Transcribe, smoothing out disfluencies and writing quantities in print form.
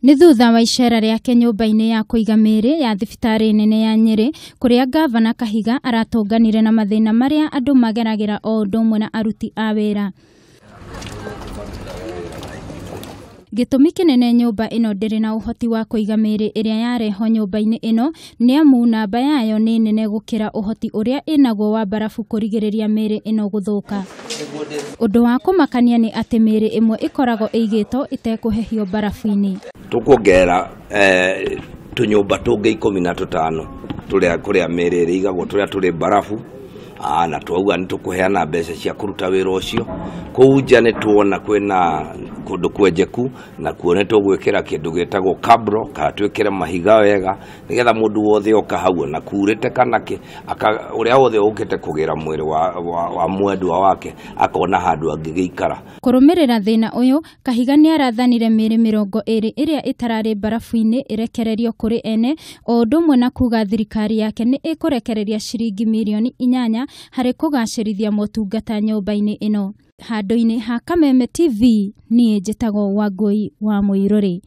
Nĩ thutha wa icera rĩake nyũmba-inĩ ya kũiga mĩĩrĩ ya thibitarĩ nene ya Nyĩrĩ, kũrĩa ngavana Kahiga aratũnganire na mathĩna marĩa andũ mageragĩra o ũndũ ũmwe na aruti a wĩra. Gĩtũmi kĩnene nyũmba ĩno ndĩrĩ na ũhoti wa kũiga mĩĩrĩ ĩrĩa yarehwo nyũmba-inĩ ĩno nĩ amu namba yayo nĩ nene gũkĩra ũhoti ũrĩa ĩnaguo wa mbarabu kũrigĩrĩria mĩĩrĩ ĩno gũthũka. Ũndũ wa kũmakania nĩ atĩ mĩĩrĩ ĩmwe ĩkoragwo ĩigĩtwo ĩtekũhehio mbarabu-inĩ. Tũkuongerera tũnyũmba tũngĩ 15 tũrĩa kũrĩa mĩĩrĩ ĩrĩigagwo tũrĩa tũrĩ mbarabu, na twauga nĩ tũkũheana mbeca cia kũruta wĩra ũcio. Kũu nja nĩ tuona kwĩna kũndũ kwenjeku, na kuo nĩ tũgwĩkĩra kĩndũ gĩtagwo kabro kana twĩkĩre mahiga wega nĩgetha mũndũ wothe oka hau ona kurĩte kana kĩ, ũrĩa wothe ũkĩte kũgĩra mwĩrĩ wa mwendwa wake akona handũ angĩgĩikara. Kũrũmĩrĩra thĩna ũyũ, Kahiga nĩ arathanire mĩĩrĩ 20 ĩrĩa ĩtararĩ mbarabu-inĩ ĩrekererio kũrĩ ene, o ũndũ ũmwe na kuga thirikari yake nĩ ĩkũrekereria ciringi mirioni 8 harĩ kũgacĩrithia motungata nyũmba-inĩ ĩno. Handũ-inĩ ha Kameme TV, niĩ njĩtagwo Wangũi wa Mũirũrĩ.